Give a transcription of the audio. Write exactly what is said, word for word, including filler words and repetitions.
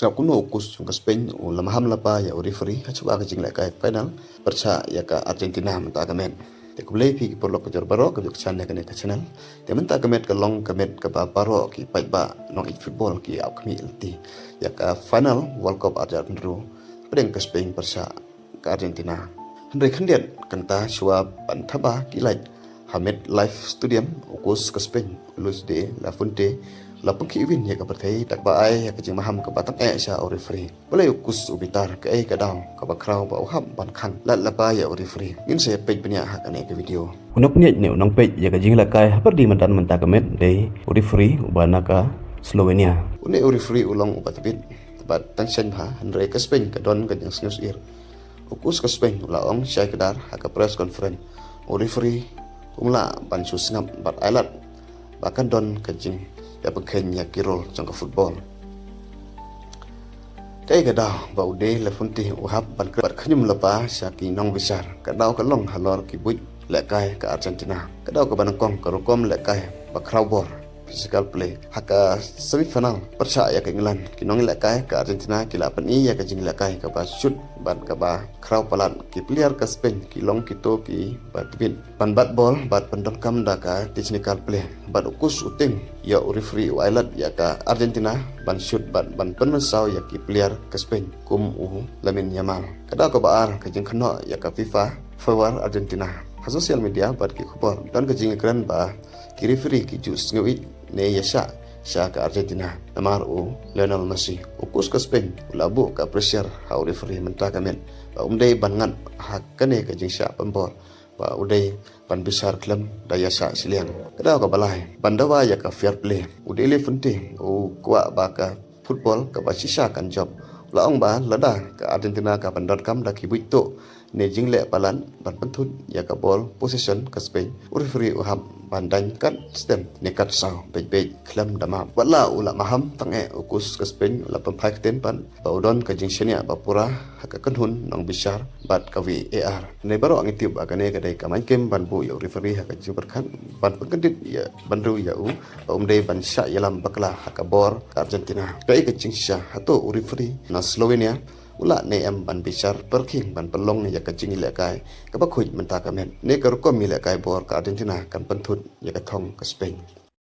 Ka kumno u coach jong ka Spain u la maham lypa ïa u referee ha shuwa ka jinglehkai final pyrshah ïa ka Argentina mynta ka met. Te khublei phi ki paralok ka jor baroh kiba ïoh kyrpad ïa kane ka channel. Te mynta ka met ka long ka met kaba baroh ki paidbah nongïeit football ki ap khmih lynti ïa ka final World Cup arjar hynriew pdeng ka Spain pyrshah ka Argentina. Hynrei khyndiat kynta shuwa ban thaba ki light ha MetLife Stadium, u coach ka Spain u Luis de la Fuente la pynkhih win ïa ka pyrthei da kaba ai ïa ka jingmaham kaba tang eh sha u referee. Balei u coach u bitar, kaei ka daw kaba khraw ba u hap ban khang lad lypa ïa u referee? Ngin sa ïa peit bniah ha kane ka video. U nongpynïaid ne u nongpeit ïa ka jinglehkai hapyrdi madan mynta ka met dei u referee uba na ka Slovenia. Une u referee u long uba tbit bad tang shen bha, hynrei ka Spain ka don ka jingsngewsih. U coach ka Spain u la ong shai kdar ha ka press conference, u referee um lah ban shu sngap bad ai lad ba kan don ka jingïapynkheiñ ïa ki rule jong ka football. Kaei ka daw ba u de la Fuente u hap ban kren bad khñium lypa sha ki nongbishar? Ka daw ka long halor ki buit lehkai ka Argentina. Ka daw kaba nyngkong, ka rukom lehkai ba khraw bor, physical play. Ha ka semi final pyrshah ïa ka England, ki nonglehkai ka Argentina ki la pyni ïa ka jinglehkai kaba shut bad kaba khraw palat. Ki player ka Spain ki long kito kiba tbit ban bat bol bad pyndonkam da ka technical play. Bad u coach u tieng ïa u referee u ai lad ïa ka Argentina ban shut bad ban pynmynsaw ïa ki player ka Spain kum u Lamine Yamal. Ka daw kaba ar, ka jingkynnoh ïa ka FIFA favour Argentina. Ha social media bad ki khubor don ka jingkren ba ki referee ki ju sngewieit ne ïashah sha ka Argentina namar u Lionel Messi. U coach ka Spain u la buh ka pressure ha u referee mynta ka met ba um dei ban ngat ha kane ka jingshah pynbor, ba u dei ban bishar khlem da ïashah shiliang. Ka daw kaba lai, ban dawa ïa ka fair play. U de la Fuente u kwah ba ka football kaba shisha kan jop. U la ong ba lada ka Argentina ka pyndonkam da ki buit tuh ne jingleh palat ban pynthut ïa ka ball possession ka Spain, u referee u hap ban daiñ kat stem ne kat saw beit beit khlem da map. Watla u la maham tang eh, u coach ka Spain u la pynphai ktien pat ba u don ka jingshaniah ba pura ha ka kynhun nongbishar bad ka VAR. Hynrei baroh ngi tip ba kane ka dei ka main kem ban buh ïa u referee ha ka jingpyrkhat ban pynkyndit ïa, ban riew ïa u ba um dei ban shah ïalam bakla ha ka bor ka Argentina. Kaei ka jingshisha, hato u referee na Slovenia u lah ne em ban bishar pyrkhing ban pynlong ïa ka jingïalehkai kaba khuid mynta ka met? Ne ka rukom ïalehkai bor ka Argentina kan pynthut ïa ka thong ka Spain?